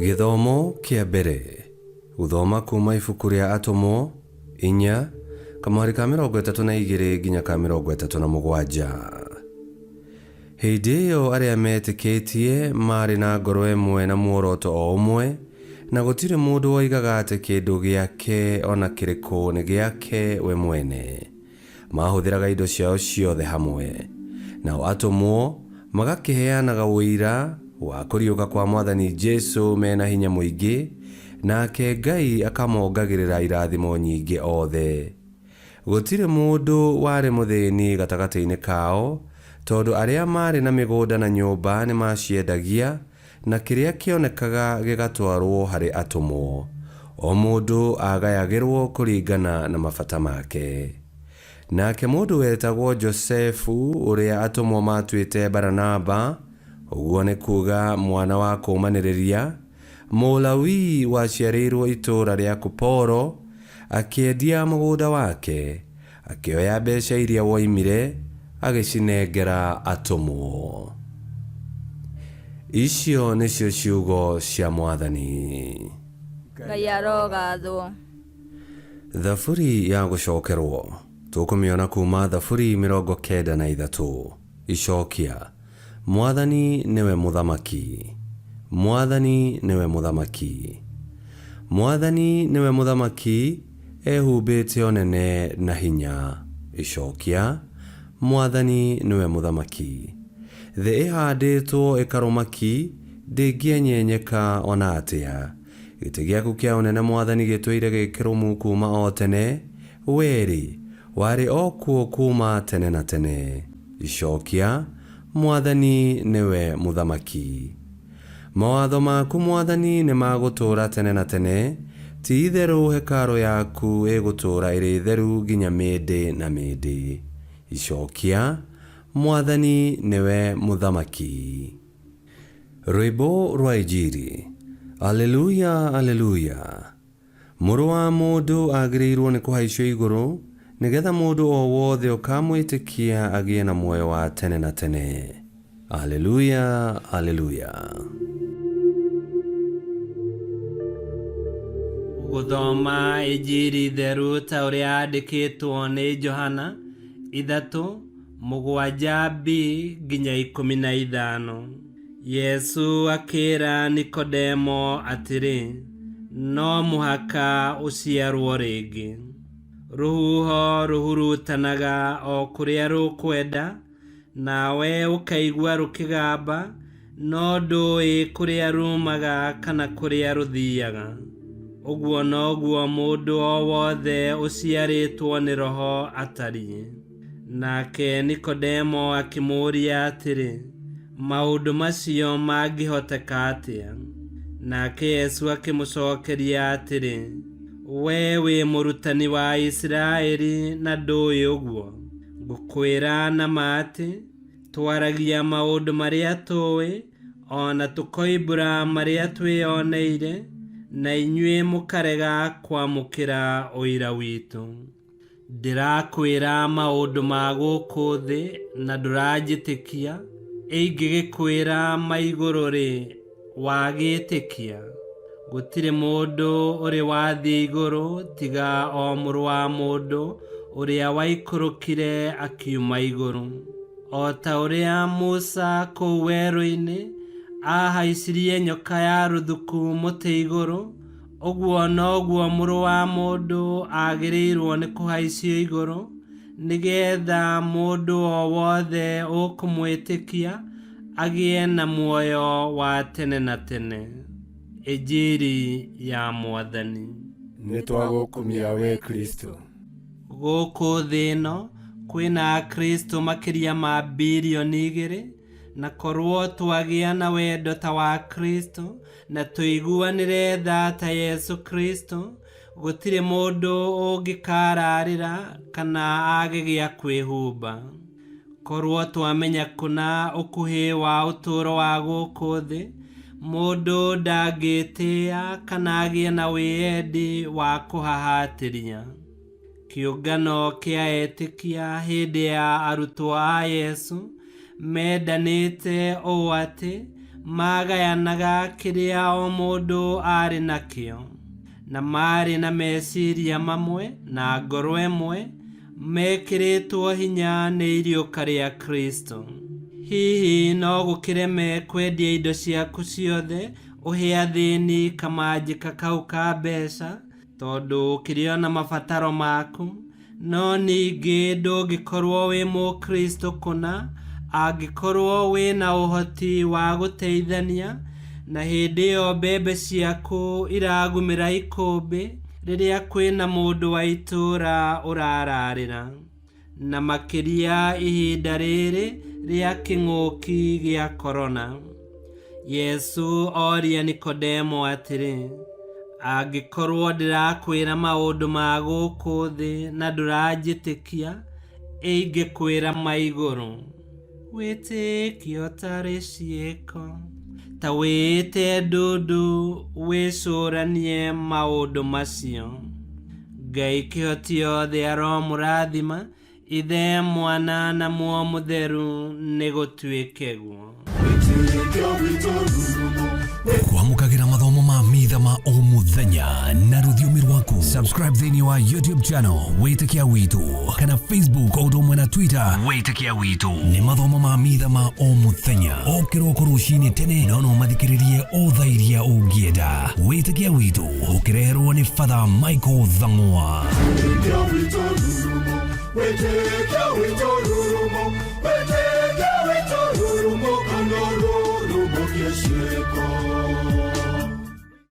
Gĩthomo kĩa mbere gũthoma kuma ibuku rĩa Atũmwo 4 kamũhari ka 32 nginya ka 37. Hĩndĩ ĩyo arĩa meetĩkĩtie maarĩ na ngoro ĩmwe na muoroto o ũmwe, na gũtirĩ mũndũ woigaga atĩ kĩndũ gĩake o na kĩrĩkũ nĩ gĩake we mwene. Maahũthĩraga indo ciao ciothe hamwe. Nao atũmwo magakĩheanaga ũira wa kũriũka kwa Mwathani Jesu me na hinya mũingĩ, nake Ngai akamongagĩrĩra irathimo nyingĩ othe. Gũtirĩ mũndũ warĩ mũthĩni gatagatĩ-inĩ kao, tondũ arĩa maarĩ na mĩgũnda na nyũmba nĩ maaciendagia, na kĩrĩa kĩonekaga gĩgatwarũo harĩ atũmwo. O mũndũ aagayagĩrũo kũringana na mabata make. Nake mũndũ wetagwo Josefu, ũrĩa atũmwo maatuĩte Baranaba, ũguo nĩ kuuga Mwana wa Kũũmanĩrĩria, Mũlawii waciarĩirũo itũũra rĩa Kuporo, akĩendia mũgũnda wake, akĩoya mbeca iria woimire, agĩcinengera atũmwo. Icio nĩcio ciugo cia Mwathani. Ngai arogathwo. Thaburi ya gũcokerwo tũkũmĩona kuma Thaburi 93. Icokia. Mwathani nĩwe mũthamaki. Mwathani nĩwe mũthamaki. Mwathani nĩwe mũthamaki, ehumbĩte ũnene na hinya. Icokia. Mwathani nĩwe mũthamaki. Thĩ ĩhandĩtwo ĩkarũma ki, ndĩngĩenyenyeka o na atĩa. Gĩtĩ gĩaku kĩa ũnene Mwathani gĩtũire gĩ kĩrũmu kuuma o tene, wee-rĩ, warĩ o kuo kuuma tene na tene. Icokia, Mwathani nĩwe Mũthamaki. Mawatho maku Mwathani nĩ ma gũtũũra tene na tene, ti-itherũ hekarũ yaku ĩgũtũũra ĩrĩ theru nginya mĩndĩ na mĩndĩ. Icokia, Mwathani nĩwe Mũthamaki. Rwĩmbo rwa Injiri. Aleluya, Aleluya! Mũrũ wa mũndũ agĩrĩirwo nĩ kũhaicio igũrũ, nĩ getha mũndũ o wothe ũkamwĩtĩkia agĩe na muoyo wa tene na tene. Aleluya, Aleluya! Gũthoma Injiri theru ta ũrĩa yandĩkĩtwo nĩ Johana 3, 7b nginya 15. Yesu akĩra Nikodemo atĩrĩ, No mũhaka ũciarũo rĩngĩ. Rũhuho rũhurutanaga o kũrĩa rũkwenda, nawe ũkaigua rũkĩgamba, no ndũĩ kũrĩa ruumaga kana kũrĩa rũthiaga. Ũguo noguo mũndũ o wothe ũciarĩtwo nĩ Roho atariĩ. Nake Nikodemo akĩmũũria atĩrĩ, Maũndũ macio mangĩhoteka atĩa? Nake Yesu akĩmũcokeria atĩrĩ, Wee wĩ mũrutani wa Isiraeli na ndũĩ ũguo? Ngũkwĩra na ma atĩ, twaragia maũndũ marĩa tũĩ, o na tũkoimbũra marĩa twĩyoneire, na inyuĩ mũkarega kwamũkĩra ũira witũ. Ndĩrakwĩra maũndũ ma gũkũ thĩ na ndũranjĩtĩkia, ĩingĩgĩkwĩra ma igũrũ-rĩ, wagĩtĩkia? Gũtirĩ mũndũ ũrĩ wathiĩ igũrũ tiga o Mũrũ wa Mũndũ ũrĩa waikũrũkire akiuma igũrũ. O ta ũrĩa Musa kũu werũ-inĩ aahaicirie nyoka ya rũthuku mũtĩ igũrũ, Ũguo noguo Mũrũ wa Mũndũ agĩrĩirũo nĩ kũhaicio igũrũ, nĩ getha mũndũ o wothe ũkũmwĩtĩkia agĩe na muoyo wa tene na tene. Injiri ya Mwathani. Nĩtwagũkumia wee Kristo. Gũkũ thĩ ĩno kwĩna Akristo makĩria ma bilioni 2, na korwo twagĩa na wendo ta wa Kristo, na tũiguanĩre tha ta Yesu Kristo, gũtirĩ mũndũ ũngĩkararĩra kana age gĩa kwĩhumba. Korwo twamenya kũna ũkuhĩ wa ũtũũro wa gũkũ thĩ, mũndũ ndangĩtĩĩa kana agĩe na wĩyendi wa kũhahatĩria. Kĩũngano kĩa etĩkia hĩndĩ ya arutwo a Yesu mendanĩte ũũ atĩ Maagayanaga kĩrĩa o mũndũ aarĩ nakĩo, na maarĩ na meciria mamwe na ngoro ĩmwe, mekĩrĩtwo hinya nĩ iriũka rĩa Kristo. Hihi no gũkĩreme kwendia indo ciaku ciothe ũhe athĩni kamanjĩka kau ka mbeca, tondũ ũkĩrĩ o na mabataro maku, no ningĩ ndũngĩkorwo wĩ mũkristo kũna angĩkorwo wĩna ũhoti wa gũteithania, na hĩndĩ ĩyo mbembe ciaku iragumĩra ikũmbĩ rĩrĩa kwĩna mũndũ wa itũũra ũrararĩra, na makĩria ihinda rĩrĩ rĩa kĩng'ũki gĩa korona. Yesu oria Nikodemo atĩrĩ, angĩkorwo ndĩrakwĩra maũndũ ma gũkũ thĩ na ndũranjĩtĩkia, ĩingĩkwĩra ma igũrũ. Wĩtĩkio ũtarĩ ciĩko, ta wĩĩte ndundu wĩcũranie maũndũ macio. Ngai kĩhoti yothe aromũrathima, Ithe, Mwana na Muoyo Mũtheru, nĩ gũtuĩke guo. Kwamũkagĩra mathomo ma mitha ma o mũthenya na rũthiomi rwaku. Subscribe thĩinĩ wa YouTube channel Wĩtĩkia Witũ kana Facebook o ũndũ ũmwe na Twitter Wĩtĩkia Witũ. Nĩ mathomo ma mitha ma o mũthenya o kĩroko rũcinĩ tene, no no mathikĩrĩrie o thaa iria ũngĩenda. Wĩtĩkia Witũ ũkĩreherwo nĩ Father Michael Thang'wa. Wĩtĩkia witũ rurumo, wĩtĩkia witũ.